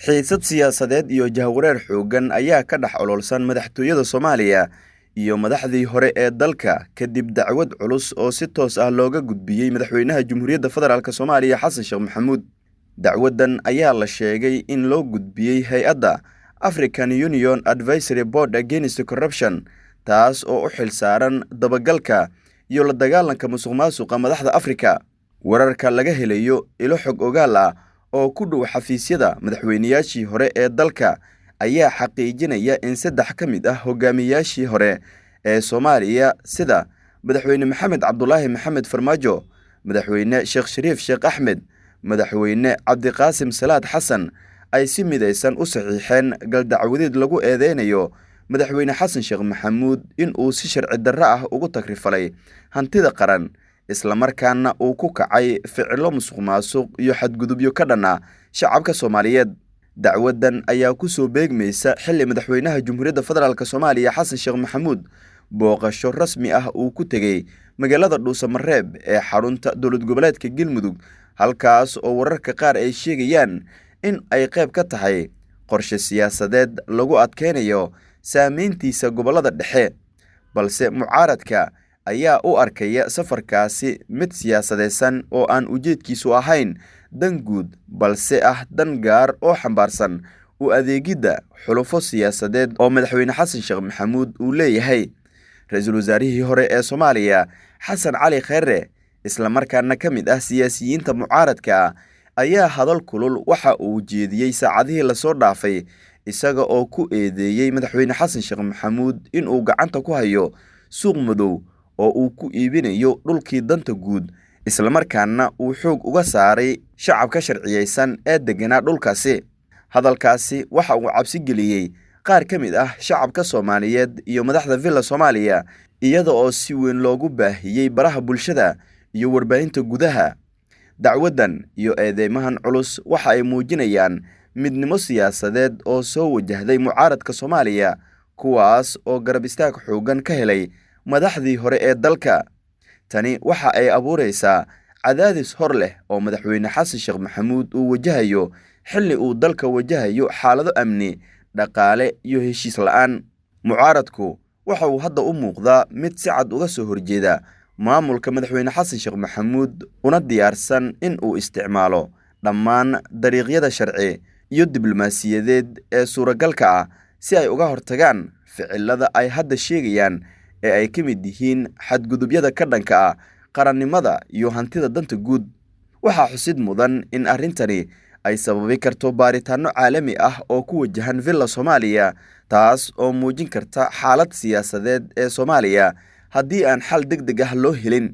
Xiisad siyaasadeed iyo jahwareer xooggan ayaa ka dhex ololsan madaxtooyada Soomaaliya iyo madaxdii hore ee dalka kadib dacwad culus oo si toos ah looga gudbiyey madaxweynaha Jamhuuriyadda Federaalk Soomaaliya Xasan Sheekh Maxamuud. Dacwaddan ayaa la sheegay in loo gudbiyey hay-adda African Union Advisory Board Against Corruption, taas oo u xil saaran dabagalka iyo la dagaalanka musuqmaasuqa madaxda Afrika. Wararka laga helayo ilo xog ogaal ah oo ku dhow xafiisyada madaxweynayaashii hore ee dalka ayaa xaqiijinaya in saddex ka mid ah hogaamiyaashii hore ee Soomaaliya, sida Madaxweyne Maxamed Cabdulaahi Maxamed Farmaajo, Madaxweyne Sheekh Shariif Sheekh Axmed, Madaxweyne Cabdiqaasim Salaad Xasan, ay si midaysan u saxiixeen galdacwadeed lagu eedeynayo Madaxweyne Xasan Sheekh Maxamuud in uu si sharci darro ah ugu tagrifalay hantida qaran, islamarkaana uu ku kacay ficilo musuqmaasuq iyo xadgudubyo ka dhan ah shacabka Soomaaliyeed. Dacwaddan ayaa ku soo beegmaysa xilli madaxweynaha Jamhuuriyadda Federaalk Soomaaliya Xasan Sheekh Maxamuud booqasho rasmi ah uu ku tegey magaalada Dhuusamareeb ee xarunta dowlad goboleedka Galmudug, halkaas oo wararka qaar ay sheegayaan in ay qayb ka tahay qorshe siyaasadeed lagu adkeynayo saameyntiisa gobollada dhexe. Balse mucaaradka ayaa u arkaya safarkaasi mid siyaasadeysan oo aan ujeedkiisu ahayn dan guud, balse ah dan gaar oo xambaarsan u adeegidda xulufo siyaasadeed oo Madaxweyne Xasan Sheekh Maxamuud uu leeyahay. Ra-iisul wasaarihii hore ee Soomaaliya Xasan Cali Kheyre, islamarkaana ka mid ah siyaasiyiinta mucaaradka, ayaa hadal kulul waxa uu jeediyey saacadihii lasoo dhaafay, isaga oo ku eedeeyey Madaxweyne Xasan Sheekh Maxamuud inuu gacanta ku hayo suuq madow oo uu ku iibinayo dhulkii danta guud, islamarkaana uu xoog uga saaray shacabka sharciyeysan ee degganaa dhulkaasi. Hadalkaasi waxa uu cabsi geliyey qaar ka mid ah shacabka Soomaaliyeed iyo madaxda Villa Soomaaliya, iyada oo si weyn loogu baahiyey baraha bulshada iyo warbaahinta gudaha. Dacwaddan iyo eedeymahan culus waxa ay muujinayaan midnimo siyaasadeed oo soo wajahday mucaaradka Soomaaliya, kuwaas oo garab istaag xooggan ka helay madaxdii hore ee dalka. Tani waxa ay abuureysaa cadaadis hor leh oo Madaxweyne Xasan Sheekh Maxamuud uu wajahayo xilli uu dalka wajahayo xaalado amni, dhaqaale iyo heshiis la'aan. Mucaaradku waxa uu hadda u muuqdaa mid si cad uga soo horjeeda maamulka Madaxweyne Xasan Sheekh Maxamuud, una diyaarsan in uu isticmaalo dhammaan dariiqyada sharci iyo diblomaasiyadeed ee suuragalka ah si ay uga hortagaan ficilada ay hadda sheegayaan ee ay ka mid yihiin xadgudubyada ka dhanka ah qarannimada iyo hantida danta guud. Waxaa xusid mudan in arrintani ay sababi karto baaritaanno caalami ah oo ku wajahan Villa Soomaaliya, taas oo muujin karta xaalad siyaasadeed ee Soomaaliya haddii aan xal deg deg ah loo helin.